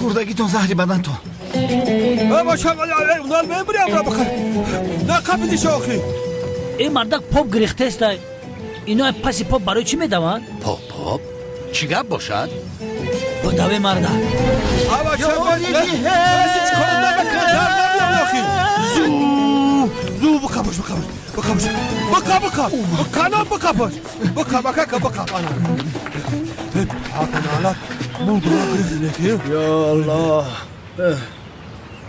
Гурдагитон заҳри бадантон. Э мардак поп гирехтеста. Ино паси поп барои чӣ медаванд? Поп поп? Чӣ гап бошад? Бодаве мардак. Ё Аллоҳ!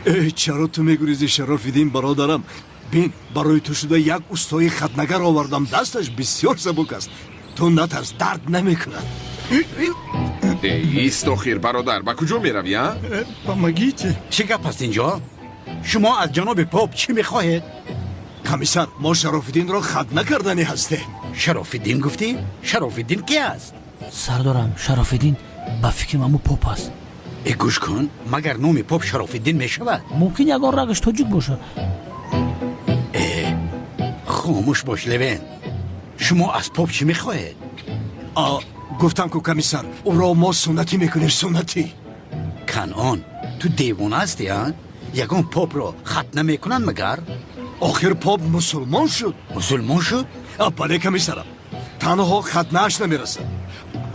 Эй, чаро ту мегурезӣ, Шарофиддин бародарам? Бин, барои ту шуда як устои хатнагар овардам. Дасташ бисёр сабук аст. Ту натарс, дард намекунад. Ист охир, бародар, ба куҷо меравӣ, а? Помогите. Чӣ гап аст инҷо? Шумо аз ҷаноби поп чӣ мехоҳед? Комиссар, мо Шарофиддинро хатна карданӣ ҳастем. Шарофиддин гуфтӣ? Шарофиддин ки аст? Сардорам, Шарофиддин ба фикри маму поп аст. Э, гӯш кун, магар номи поп Шарофиддин мешавад? Мумкин ягон рагаш тоҷик бошад. Э, хомӯш бош, Левен. Шумо аз поп чӣ мехоҳед? Гуфтам ку комиссар, ӯро мо суннатӣ мекунем, суннатӣ. Канъон, ту девона ҳастӣ, а? Ягон попро хатна мекунанд магар? Охир поп мусулмон шуд. Мусулмон шуд? Бале комиссарам, танҳо хатнааш намерасад.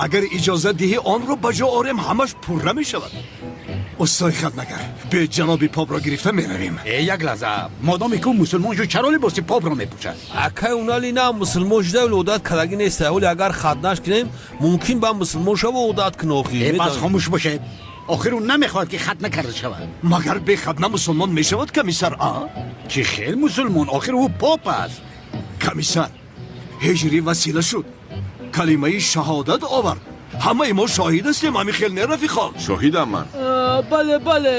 Агар иҷозат диҳӣ, онро ба ҷо орем, ҳамаш пурра мешавад. Устои хатнагар, бе ҷаноби попро гирифта меравем. Э, як лаҳза, модоме ки мусулмон шуд, чаро либоси попро мепӯшад? Акай унали на мусулмон шуда, вале одат кардагӣ нест. Вале агар хатнаш кунем, мумкин ба мусулмон шава, одат кун охир. Э, бас хомӯш бошед. Охир ӯ намехоҳад ки хатна карда шавад. Магар бе хатна мусулмон мешавад, комиссар, а? Чӣ хел мусулмон? Охир ӯ поп аст. Комиссар, ҳиҷрӣ васила шуд, калимаи шаҳодат овард. Ҳамаи мо шоҳид ҳастем, ҳамин хел не, рафиқон? Шоҳидам ман. Бале, бале,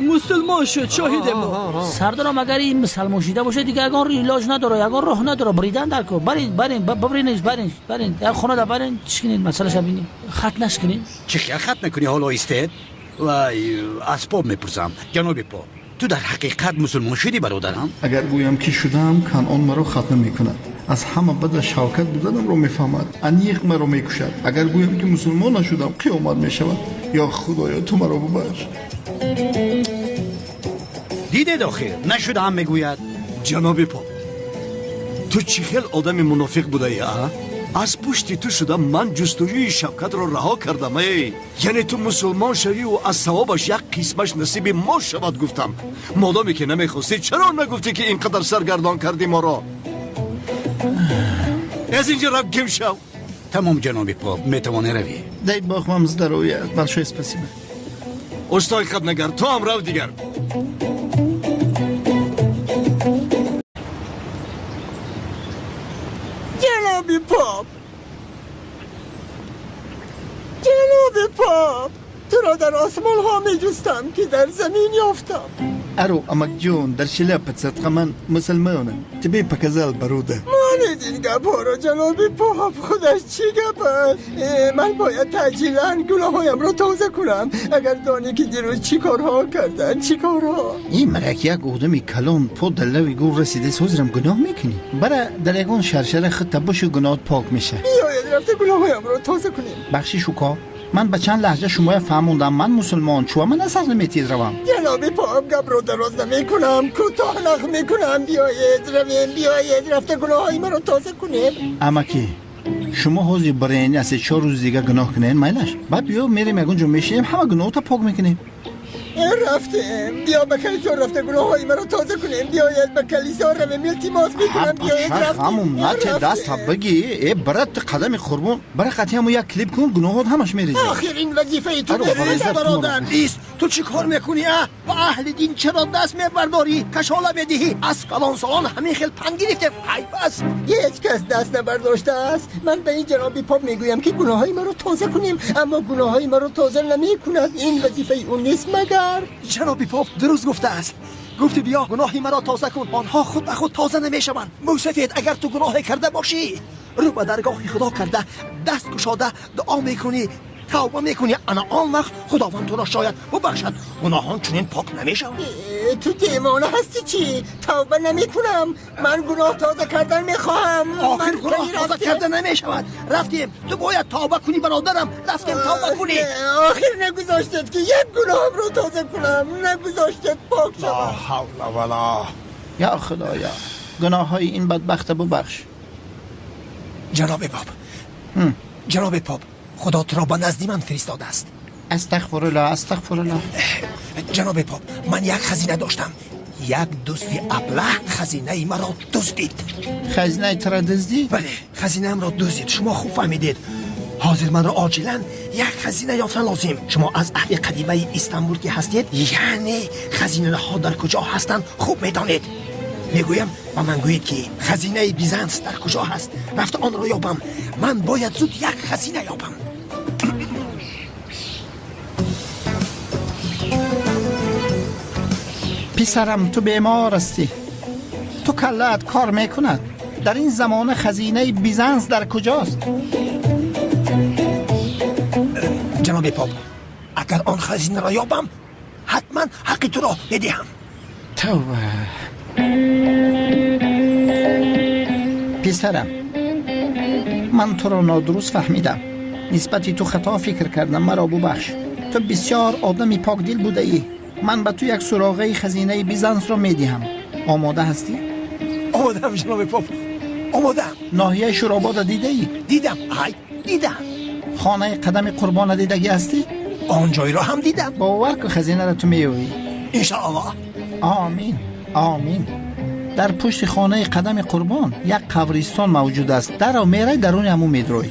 мусулмон шуд, шоҳидем мо. Сардорам, агар ин мусалмон шида бошад, дигар ягон илоҷ надора, ягон роҳ надора. Бридан дар кор. Барин, барин, бибринед, барин, барин. Як хонада барин, чӣ кунед, масъалаша бинед. Хатнаш кунед. Чӣ хел хат накунӣ ҳоло истед? Вай, аз поп мепурсам. Ҷаноби поп, ту дар ҳақиқат мусулмон шудӣ, бародарам? Агар гӯям ки шудаам, Канъон маро хатна мекунад. Аз ҳама бада Шавкат буданамро мефаҳмад, аниқ маро мекушад. Агар гӯям ки мусулмон нашудам, қиёмат мешавад. Ё Худоё, ту маро бубахш. Дидед охир, нашудаам мегӯяд. Ҷаноби поп, ту чӣ хел одами мунофиқ будаӣ, а? Аз пушти ту шуда ман ҷустуҷӯи Шавкатро раҳо кардам. Эй, яъне ту мусулмон шавиву аз савобаш як қисмаш насиби мо шавад гуфтам. Модоме ки намехостӣ, чаро нагуфтӣ ки ин қадар саргардон кардӣ моро? Аз инҷо рав, гим шав. Тамом, ҷаноби поп, метавонӣ равӣ. Дай бог вам здоровья, большое спасибо. Устои хатнагар, ту ҳам рав дигар. Ҷаноби поп, ҷаноби поп, туро дар осмонҳо меҷустам, ки дар замин ёфтам. Ару, амакҷон, дар шляпа садқа, ман мусулмонам. Тебе показал бародар. Монед ин гапҳоро, ҷаноби поп, худаш чӣ гап аст? Ман бояд таъҷилан гуноҳҳоямро тоза кунам. Агар донӣ ки дирӯз чӣ корҳо карданд, чӣ корҳо. Ин марак як одами калон по дар лави гур расидааст, ҳозирам гуноҳ мекунӣ? Бара дар ягон шаршара худта бошу, гуноҳат пок мешавад. Биёед рафта гуноҳҳоямро тоза кунем. Бахшиш, уко, ман ба чанд лаҳҷа шумоя фаҳмондам, ман мусулмон, чуа ман асар наметиҳед равам? Ҷаноби поп, гапро дароз намекунам, кӯтоҳ нақл мекунам. Биёед равем, биёед рафта гуноҳҳои маро тоза кунем. Амакӣ, шумо ҳозир барен, аз 3-4 рӯз дига гуноҳ кунед, майлаш? Баъд биё мерем ягон ҷо мешинем, ҳама гуноҳота пок мекунем. Рафтем, биё ба калисо рафта гуноҳҳои маро тоза кунем. Биёед ба калисо равем, илтимос мекунам, биёед рафтем. Ҳамун нате даста бигӣ, э брат, ту қадами қурбон, бара қатъи ҳамун як клип кун, гуноҳот ҳамаш мерезад. Охир ин вазифаи ту нест, бародар. Ист, ту чӣ кор мекунӣ, а? Ба аҳли дин чаро даст мебардорӣ, кашола медиҳӣ? Аз калонсолон ҳамин хел панд гирифтем, айб аст. Ҳеҷ кас даст набардоштааст. Ман ба ин ҷаноби поп мегӯям ки гуноҳҳои маро тоза кунем, аммо гуноҳҳои маро тоза намекунад. Ин вазифаи ӯ нест магар? Ҷаноби поп дуруст гуфтааст. Гуфти биё гуноҳи маро тоза кун, онҳо худ ба худ тоза намешаванд. Мӯсафед, агар ту гуноҳе карда бошӣ, рӯ ба даргоҳи Худо карда, даст кушода дуо мекунӣ, тавба мекунӣ, ана он вақт Худованд туро шояд бубахшад. Гуноҳон чунин пок намешаванд. Ту девона ҳастӣ чӣ? Тавба намекунам. Ман гуноҳ тоза кардан мехоҳам. Охир гуноҳ тоза карда намешавад. Рафтем, ту бояд тавба кунӣ бародарам. Рафтем тавба кунӣ. Охир нагузоштед ки як гуноҳамро тоза кунам. Нагузоштед пок шавам. Ла ҳавла вала. Я худоя, гуноҳҳои ин бадбахта бубахш. Ҷаноби поп, ҷаноби поп, худо туро ба назди ман фиристодааст. Астағфируллоҳ, астағфируллоҳ. Ҷаноби поп, ман як хазина доштам. Як дузди аблаҳ хазинаи маро дуздид. Хазинаи туро дуздид? Бале, хазинаамро дуздид. Шумо хуб фаҳмидед. Ҳозир манро оҷилан як хазина ёфтан лозим. Шумо аз аҳли қадимаи Истанбул ки ҳастед, яъне хазинаҳо дар куҷо ҳастанд хуб медонед. Мегӯям, ба ман гӯед ки хазинаи Бизанс дар куҷо ҳаст. Рафта онро ёбам. Ман бояд зуд як хазина ёбам. Писарам, ту бемор ҳастӣ. Ту каллаат кор мекунад. Дар ин замона хазинаи Бизанс дар куҷост? Ҷаноби поп, агар он хазинаро ёбам, ҳатман ҳаққи туро медиҳам. Тавба. Писарам, ман туро нодуруст фаҳмидам. Нисбати ту хато фикр кардам, маро бубахш. Ту бисёр одами покдил будаӣ. Ман ба ту як суроғаи хазинаи Бизансро медиҳам. Омода ҳастӣ? Омодаам, ҷаноби поп, омодаам. Ноҳияи Шуробода дидаӣ? Дидам, ҳай, дидам. Хонаи Қадами Қурбона дидагӣ ҳастӣ? Он ҷойро ҳам дидам. Бовар кун, хазинаро ту меёвӣ. Иншоаллоҳ. Омин, омин. Дар пушти хонаи Қадами Қурбон як қабристон мавҷуд аст. Даро мерай, даруни ҳамун медрой.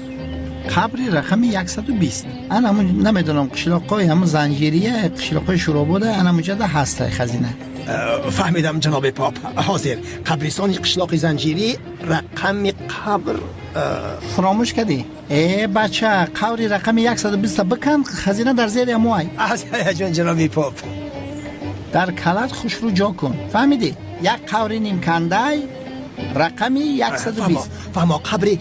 Қабри рақами 120. Ан ҳамун намедонам қишлоқҳои ҳамун Занҷирия, қишлоқҳои Шуробода, ан ҳамунҷода ҳастай хазина. Фаҳмидам, ҷаноби поп. Ҳозир қабристони қишлоқи Занҷирӣ, рақами қабр. Фуромӯш кардӣ? Э бача, қабри рақами 120 бикан, хазина дар зери ҳамуай. Аз ҳаяҷон, ҷаноби поп. Дар калат хушрӯ ҷо кун. Фаҳмидӣ? Як қабри нимкандай, рақами 120. Фаҳмо, қабри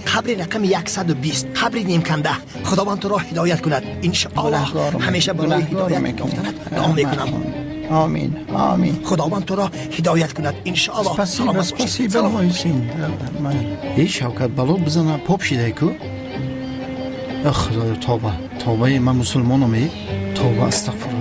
рақами 120, қабри нимканда. Худованд туро ҳидоят кунад. Иншоаллоҳ ҳамеша барои ҳидоят ёфтанат дуо мекунам. Омин, омин. Худованд туро ҳидоят кунад иншоаллоҳ. Спасибо, спасибо, Мойсин. Эй Шавкат, бало бизана, поп шидай ку. Худоё, тавба, тавбаи ман мусулмонам. Э, тавба, астағфируллоҳ.